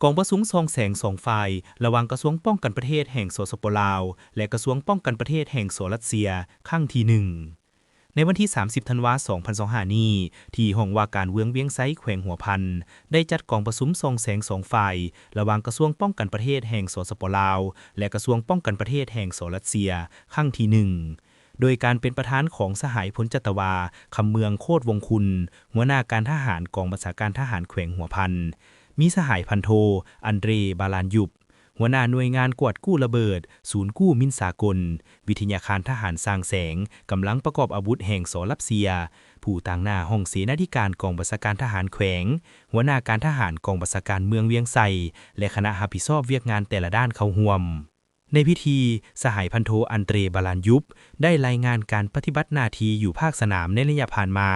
ກອງປະຊຸມສ່ອງແສງສອງຝ່າຍ ລະຫວ່າງກະຊວງປ້ອງກັນປະເທດແຫ່ງ ສສປ ລາວ ແລະ ກະຊວງປ້ອງກັນປະເທດແຫ່ງ ສ ຣັດເຊຍ ຄັ້ງທີໜຶ່ງ. ໃນວັນທີສາມສິບ ທັນວາ ສອງພັນຊາວຫ້ານີ້ ທີ່ຫ້ອງວ່າການເມືອງວຽງໄຊ ແຂວງຫົວພັນ ໄດ້ຈັດກອງປະຊຸມສ່ອງແສງສອງຝ່າຍ ລະຫວ່າງກະຊວງປ້ອງກັນປະເທດແຫ່ງ ສສປ ລາວ ແລະ ກະຊວງປ້ອງກັນປະເທດແຫ່ງ ສ ຣັດເຊຍ ຄັ້ງທີໜຶ່ງ ໂດຍການເປັນປະທານຂອງສະຫາຍ ພົນຈັດຕະວາ ຄຳເມືອງ ໂຄດວົງຄຸນ ຫົວໜ້າການທະຫານກອງບັນຊາການທະຫານແຂວງຫົວພັນ, ມີສະຫາຍ ພັນໂທ ອັນເດຣ ບາລານຍຸບ ຫົວໜ້າໜ່ວຍງານກວດກູ້ລະເບີດ ສູນກູ້ມິນສາກົນ, ວິທະຍາຄານທະຫານຊ່າງແສງ, ກຳລັງປະກອບອາວຸດແຫ່ງ ສ ຣັດເຊຍ, ຜູ້ຕາງໜ້າຫ້ອງເສນາທິການກອງບັນຊາການທະຫານແຂວງ, ຫົວໜ້າການທະຫານກອງບັນຊາການເມືອງວຽງໄຊ ແລະ ຄະນະຮັບຜິດຊອບວຽກງານແຕ່ລະດ້ານເຂົ້າຮ່ວມ. ໃນພິທີ, ສະຫາຍ ພັນໂທ ອັນເຕຣ ບາລານຍຸບ ໄດ້ລາຍງານການປະຕິບັດໜ້າທີ່ຢູ່ພາກສະໜາມໃນໄລຍະຜ່ານມາ,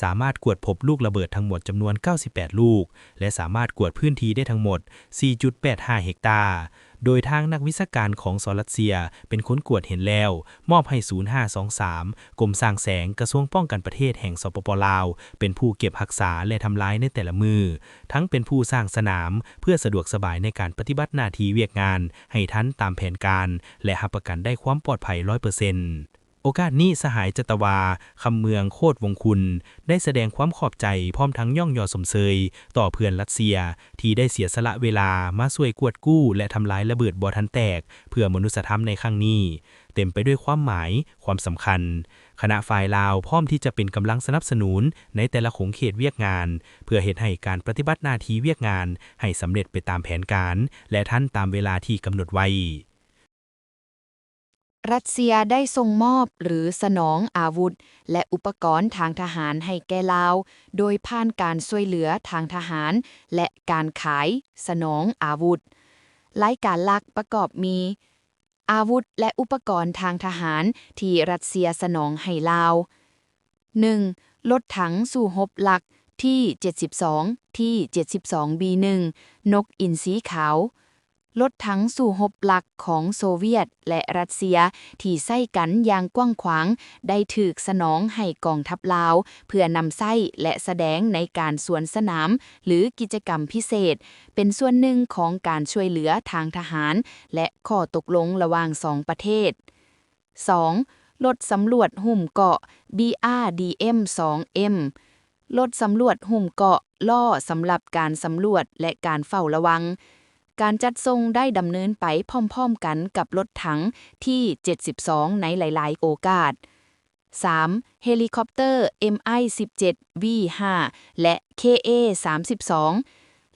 ສາມາດກວດພົບລູກລະເບີດທັງໝົດຈຳນວນເກົ້າສິບແປດລູກ ແລະ ສາມາດກວດພື້ນທີ່ໄດ້ທັງໝົດສີ່ຈຸດແປດຫ້າເຮັກຕາ, ໂດຍທາງນັກວິຊາການຂອງ ສ ຣັດເຊຍ ເປັນຄົນກວດເຫັນແລ້ວ ມອບໃຫ້ສູນຫ້າສອງສາມ ກົມຊ່າງແສງ ກະຊວງປ້ອງກັນປະເທດແຫ່ງ ສປປ ລາວ ເປັນຜູ້ເກັບຮັກສາ ແລະ ທຳລາຍໃນແຕ່ລະມື້, ທັງເປັນຜູ້ສ້າງສະໜາມ ເພື່ອສະດວກສະບາຍໃນການປະຕິບັດໜ້າທີ່ວຽກງານໃຫ້ທັນຕາມແຜນການ ແລະ ຮັບປະກັນໄດ້ຄວາມປອດໄພຮ້ອຍເປີເຊັນ. ໂອກາດນີ້ ສະຫາຍ ຈັດຕະວາ ຄຳເມືອງ ໂຄດວົງຄຸນ ໄດ້ສະແດງຄວາມຂອບໃຈ ພ້ອມທັງຍ້ອງຍໍຊົມເຊີຍຕໍ່ເພື່ອນຣັດເຊຍ ທີ່ໄດ້ເສຍສະຫຼະເວລາມາຊ່ວຍກວດກູ້ ແລະ ທຳລາຍລະເບີດບໍ່ທັນແຕກ ເພື່ອມະນຸດສະທຳໃນຄັ້ງນີ້ ເຕັມໄປດ້ວຍຄວາມໝາຍ, ຄວາມສຳຄັນ. ຄະນະຝ່າຍລາວພ້ອມທີ່ຈະເປັນກຳລັງສະໜັບສະໜູນໃນແຕ່ລະຂົງເຂດວຽກງານ ເພື່ອເຮັດໃຫ້ການປະຕິບັດໜ້າທີ່ວຽກງານໃຫ້ສຳເລັດໄປຕາມແຜນການ ແລະ ທັນຕາມເວລາທີ່ກຳນົດໄວ້. ຣັດເຊຍໄດ້ສົ່ງມອບ ຫຼື ສະໜອງອາວຸດ ແລະ ອຸປະກອນທາງທະຫານໃຫ້ແກ່ລາວ ໂດຍຜ່ານການຊ່ວຍເຫຼືອທາງທະຫານ ແລະ ການຂາຍສະໜອງອາວຸດ. ລາຍການຫຼັກປະກອບມີ ອາວຸດ ແລະ ອຸປະກອນທາງທະຫານທີ່ຣັດເຊຍສະໜອງໃຫ້ລາວ. ໜຶ່ງ ລົດຖັງສູ້ຮົບຫຼັກ ທີ ເຈັດສິບສອງ ທີ ເຈັດສິບສອງ ບີ ໜຶ່ງ ນົກອິນຊີຂາວ. ລົດຖັງສູ້ຮົບຫຼັກຂອງໂຊວຽດ ແລະ ຣັດເຊຍ ທີ່ໃຊ້ກັນຢ່າງກວ້າງຂວາງ ໄດ້ຖືກສະໜອງໃຫ້ກອງທັບລາວ ເພື່ອນຳໃຊ້ ແລະ ສະແດງໃນການສວນສະໜາມ ຫຼື ກິດຈະກຳພິເສດ ເປັນສ່ວນໜຶ່ງຂອງການຊ່ວຍເຫຼືອທາງທະຫານ ແລະ ຂໍ້ຕົກລົງລະຫວ່າງສອງປະເທດ. ສອງ ລົດສຳຫຼວດຫຸ້ມເກາະ ບີອາດີເອັມ ສອງເອັມ ລົດສຳຫຼວດຫຸ້ມເກາະ ລໍ້ສຳລັບການສຳຫຼວດ ແລະ ການເຝົ້າລະວັງ. ການຈັດສົ່ງໄດ້ດຳເນີນໄປພ້ອມໆກັນກັບລົດຖັງ ທີ ເຈັດສິບສອງ ໃນຫຼາຍໆໂອກາດ. ສາມ ເຮລິຄອບເຕີ ເອັມໄອ ສິບເຈັດ ວີ ຫ້າ ແລະ ເຄເອ ສາມສິບສອງ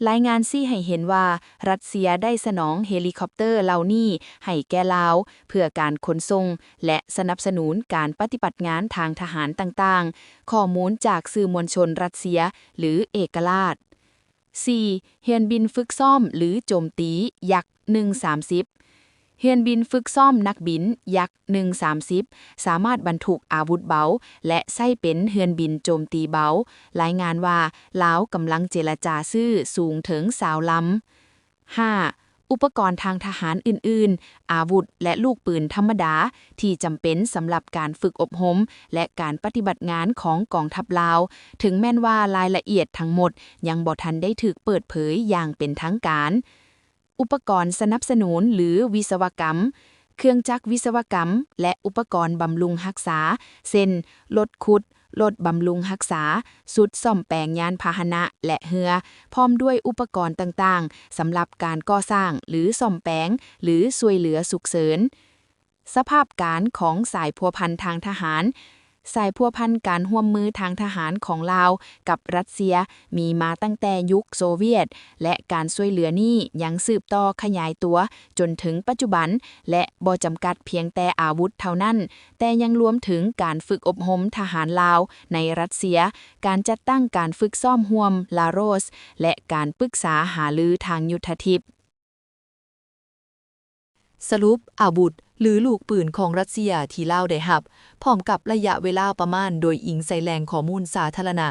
ລາຍງານຊີ້ໃຫ້ເຫັນວ່າ ຣັດເຊຍໄດ້ສະໜອງເຮລິຄອບເຕີເຫຼົ່ານີ້ໃຫ້ແກ່ລາວ ເພື່ອການຂົນສົ່ງ ແລະ ສະໜັບສະໜູນການປະຕິບັດງານທາງທະຫານຕ່າງໆ. ຂໍ້ມູນຈາກສື່ມວນຊົນຣັດເຊຍ ຫຼື ເອກະລາດ. ສີ່ ເຮືອນບິນຝຶກຊ້ອມ ຫຼື ໂຈມຕີ ຍັກ ໜຶ່ງສາມສິບ ເຮືອນບິນຝຶກຊ້ອມນັກບິນ ຍັກ ໜຶ່ງສາມສິບ ສາມາດບັນທຸກອາວຸດເບົາ ແລະ ໃຊ້ເປັນເຮືອນບິນໂຈມຕີເບົາ. ລາຍງານວ່າ ລາວກຳລັງເຈລະຈາຊື້ສູງເຖິງຊາວລຳ. ຫ້າ ອຸປະກອນທາງທະຫານອື່ນໆ, ອາວຸດ ແລະ ລູກປືນທຳມະດາ ທີ່ຈຳເປັນສຳລັບການຝຶກອົບຮົມ ແລະ ການປະຕິບັດງານຂອງກອງທັບລາວ, ເຖິງແມ່ນວ່າລາຍລະອຽດທັງໝົດຍັງບໍ່ທັນໄດ້ຖືກເປີດເຜີຍຢ່າງເປັນທາງການ. ອຸປະກອນສະໜັບສະໜູນ ຫຼື ວິສະວະກຳ, ເຄື່ອງຈັກວິສະວະກຳ ແລະ ອຸປະກອນບຳລຸງຮັກສາ ເຊັ່ນ ລົດຂຸດ, ລົດບຳລຸງຮັກສາ, ຊຸດສ້ອມແປງຍານພາຫະນະ ແລະ ເຮືອ, ພ້ອມດ້ວຍອຸປະກອນຕ່າງໆ ສຳລັບການກໍ່ສ້າງ ຫຼື ສ້ອມແປງ ຫຼື ຊ່ວຍເຫຼືອສຸກເສີນ. ສະພາບການຂອງສາຍພົວພັນທາງທະຫານ. ສາຍພົວພັນການຮ່ວມມືທາງທະຫານຂອງລາວກັບຣັດເຊຍ ມີມາຕັ້ງແຕ່ຍຸກໂຊວຽດ ແລະ ການຊ່ວຍເຫຼືອນີ້ຍັງສືບຕໍ່ຂະຫຍາຍຕົວຈົນເຖິງປັດຈຸບັນ ແລະ ບໍ່ຈຳກັດພຽງແຕ່ອາວຸດເທົ່ານັ້ນ, ແຕ່ຍັງລວມເຖິງການຝຶກອົບຮົມທະຫານລາວໃນຣັດເຊຍ, ການຈັດຕັ້ງການຝຶກຊ້ອມຮ່ວມ ລາໂຣສ ແລະ ການປຶກສາຫາລືທາງຍຸດທະທິບ. ສະຫຼຸບອາວຸດ ຫຼື ລູກປືນຂອງຣັດເຊຍທີ່ລາວໄດ້ຮັບ, ພ້ອມກັບໄລຍະເວລາປະມານໂດຍອີງໃສ່ແຫຼ່ງຂໍ້ມູນສາທາລະນະ.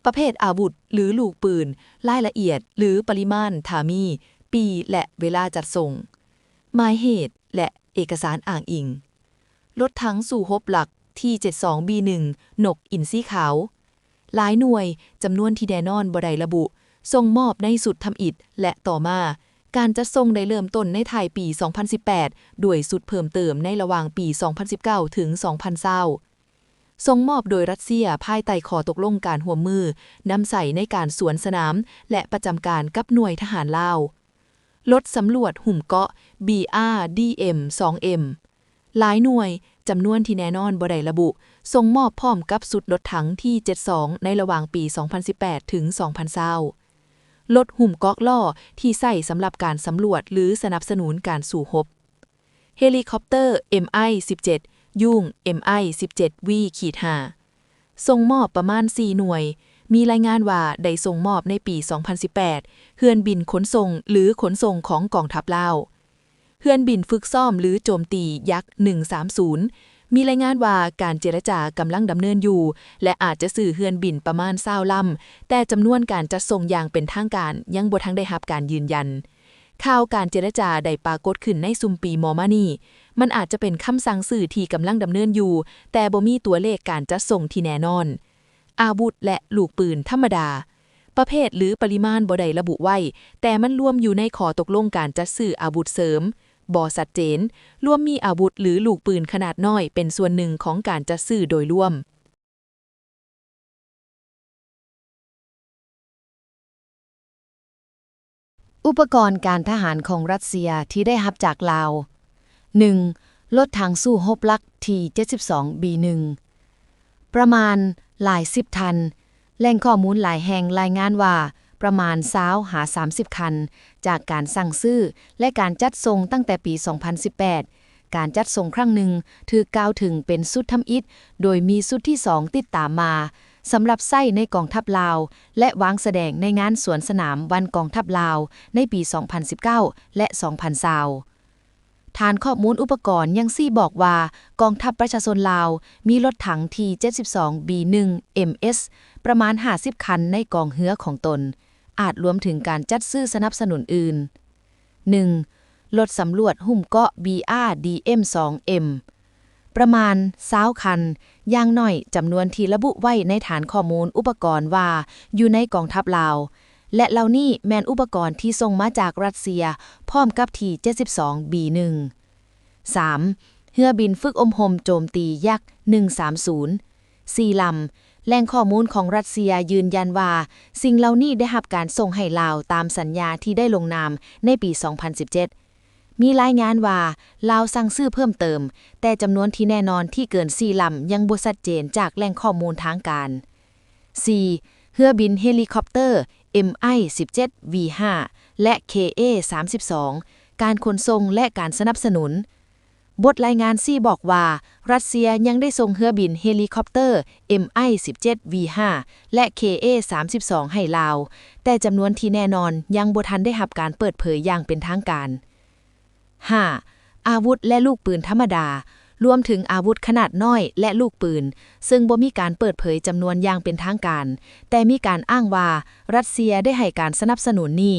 ປະເພດອາວຸດ ຫຼື ລູກປືນ, ລາຍລະອຽດ ຫຼື ປະລິມານຖ້າມີ, ປີ ແລະ ເວລາຈັດສົ່ງ. ໝາຍເຫດ ແລະ ເອກະສານອ້າງອີງ. ລົດຖັງສູ້ຮົບຫຼັກ ທີ ເຈັດສິບສອງ ບີ ໜຶ່ງ ນົກອິນຊີຂາວ. ຫຼາຍໜ່ວຍ, ຈຳນວນທີ່ແນ່ນອນບໍ່ໄດ້ລະບຸ, ສົ່ງມອບໃນຊຸດທຳອິດ ແລະ ຕໍ່ມາ, ການຈັດສົ່ງໄດ້ເລີ່ມຕົ້ນໃນທ້າຍປີສອງພັນສິບແປດ ດ້ວຍຊຸດເພີ່ມເຕີມໃນລະຫວ່າງປີສອງພັນສິບເກົ້າ ເຖິງ ສອງພັນຊາວ. ສົ່ງມອບໂດຍຣັດເຊຍພາຍໃຕ້ຂໍ້ຕົກລົງການຮ່ວມມືນຳໃຊ້ໃນການສວນສະໜາມ ແລະ ປະຈຳການກັບໜ່ວຍທະຫານລາວ. ລົດສຳຫຼວດຫຸ້ມເກາະ ບີອາ ດີເອັມ ສອງເອັມ ຫຼາຍໜ່ວຍ, ຈຳນວນທີ່ແນ່ນອນບໍ່ໄດ້ລະບຸ, ສົ່ງມອບພ້ອມກັບຊຸດລົດຖັງທີເຈັດສິບສອງໃນລະຫວ່າງປີສອງພັນສິບແປດ ເຖິງ ສອງພັນຊາວ. ລົດຫຸ້ມເກາະລໍ້ທີ່ໃຊ້ສຳລັບການສຳຫຼວດ ຫຼື ສະໜັບສະໜູນການສູ້ຮົບ. ເຮລິຄອບເຕີ ເອັມໄອສິບເຈັດ ຢູງ ເອັມໄອສິບເຈັດວີ ຂີດຫ້າ ສົ່ງມອບປະມານສີ່ໜ່ວຍ. ມີລາຍງານວ່າໄດ້ສົ່ງມອບໃນປີສອງພັນສິບແປດ ເຮືອນບິນຂົນສົ່ງ ຫຼື ຂົນສົ່ງຂອງກອງທັບລາວ. ເຮືອນບິນຝຶກຊ້ອມ ຫຼື ໂຈມຕີ Yak ໜຶ່ງສາມສູນ ມີລາຍງານວ່າການເຈລະຈາກຳລັງດຳເນີນຢູ່ ແລະ ອາດຈະຊື້ເຮືອນບິນປະມານຊາວລຳ, ແຕ່ຈຳນວນການຈັດສົ່ງຢ່າງເປັນທາງການຍັງບໍ່ທັນໄດ້ຮັບການຢືນຢັນ. ຂ່າວການເຈລະຈາໄດ້ປາກົດຂຶ້ນໃນຊຸມປີມໍ່ມານີ້. ມັນອາດຈະເປັນຄຳສັ່ງຊື້ທີ່ກຳລັງດຳເນີນຢູ່, ແຕ່ບໍ່ມີຕົວເລກການຈັດສົ່ງທີ່ແນ່ນອນ. ອາວຸດ ແລະ ລູກປືນທຳມະດາ. ປະເພດ ຫຼື ປະລິມານບໍ່ໄດ້ລະບຸໄວ້, ແຕ່ມັນລວມຢູ່ໃນຂໍ້ຕົກລົງການຈັດຊື້ອາວຸດເສີມ. ບໍ່ຊັດເຈນ. ລວມມີອາວຸດ ຫຼື ລູກປືນຂະໜາດນ້ອຍເປັນສ່ວນໜຶ່ງຂອງການຈັດຊື້ໂດຍລວມ. ອຸປະກອນການທະຫານຂອງຣັດເຊຍທີ່ໄດ້ຮັບຈາກລາວ. ໜຶ່ງ, ລົດຖັງສູ້ຮົບຫຼັກທີເຈັດສິບສອງ ບີ ໜຶ່ງ ປະມານຫຼາຍສິບຕັນ. ແຫຼ່ງຂໍ້ມູນຫຼາຍແຫ່ງລາຍງານວ່າປະມານຊາວຫາສາມສິບຄັນ. ຈາກການສັ່ງຊື້ ແລະ ການຈັດສົ່ງຕັ້ງແຕ່ປີສອງພັນສິບແປດ, ການຈັດສົ່ງຄັ້ງໜຶ່ງຖືກກ່າວເຖິງເປັນຊຸດທຳອິດ, ໂດຍມີຊຸດທີສອງຕິດຕາມມາ, ສຳລັບໃຊ້ໃນກອງທັບລາວ ແລະ ວາງສະແດງໃນງານສວນສະໜາມວັນກອງທັບລາວໃນປີສອງພັນສິບເກົ້າ ແລະ ສອງພັນຊາວ. ຖານຂໍ້ມູນອຸປະກອນຍັງຊີ້ບອກວ່າ ກອງທັບປະຊາຊົນລາວມີລົດຖັງທີເຈັດສິບສອງ ບີ ໜຶ່ງ ເອັມ ເອສ ປະມານຫ້າສິບຄັນໃນກອງເຮືອຂອງຕົນ, ອາດລວມເຖິງການຈັດຊື້ສະໜັບສະໜູນອື່ນ. ໜຶ່ງ, ລົດສຳຫຼວດຫຸ້ມເກາະ ບີ ອາ ດີ ເອັມ ສອງເອັມ ປະມານຊາວຄັນ, ຢ່າງໜ້ອຍຈຳນວນທີ່ລະບຸໄວ້ໃນຖານຂໍ້ມູນອຸປະກອນວ່າຢູ່ໃນກອງທັບລາວ ແລະ ເຫຼົ່ານີ້ແມ່ນອຸປະກອນທີ່ສົ່ງມາຈາກຣັດເຊຍ ພ້ອມກັບທີເຈັດສິບສອງ ບີ ໜຶ່ງ. ສາມ, ເຮືອບິນຝຶກອົບຮົມໂຈມຕີ Yak ໜຶ່ງສາມສູນ ສີ່ລຳ. ແຫຼ່ງຂໍ້ມູນຂອງຣັດເຊຍຢືນຢັນວ່າ ສິ່ງເຫຼົ່ານີ້ໄດ້ຮັບການສົ່ງໃຫ້ລາວຕາມສັນຍາທີ່ໄດ້ລົງນາມໃນປີສອງພັນສິບເຈັດ. ມີລາຍງານວ່າລາວສັ່ງຊື້ເພີ່ມເຕີມ, ແຕ່ຈຳນວນທີ່ແນ່ນອນທີ່ເກີນສີ່ລຳຍັງບໍ່ຊັດເຈນຈາກແຫຼ່ງຂໍ້ມູນທາງການ. ສີ່, ເຮືອບິນເຮລິຄອບເຕີ ເອັມໄອສິບເຈັດ ວີ ຫ້າ ແລະ ເຄເອສາມສິບສອງ ການຂົນສົ່ງ ແລະ ການສະໜັບສະໜູນ. ບົດລາຍງານຊີ້ບອກວ່າ ຣັດເຊຍຍັງໄດ້ສົ່ງເຮືອບິນເຮລິຄອບເຕີ ເອັມໄອສິບເຈັດ ວີ ຫ້າ ແລະ ເຄເອສາມສິບສອງ ໃຫ້ລາວ, ແຕ່ຈຳນວນທີ່ແນ່ນອນຍັງບໍ່ທັນໄດ້ຮັບການເປີດເຜີຍຢ່າງເປັນທາງການ. ຫ້າ, ອາວຸດ ແລະ ລູກປືນທຳມະດາ, ລວມເຖິງອາວຸດຂະໜາດນ້ອຍ ແລະ ລູກປືນ, ເຊິ່ງບໍ່ມີການເປີດເຜີຍຈຳນວນຢ່າງເປັນທາງການ, ແຕ່ມີການອ້າງວ່າຣັດເຊຍໄດ້ໃຫ້ການສະໜັບສະໜູນນີ້.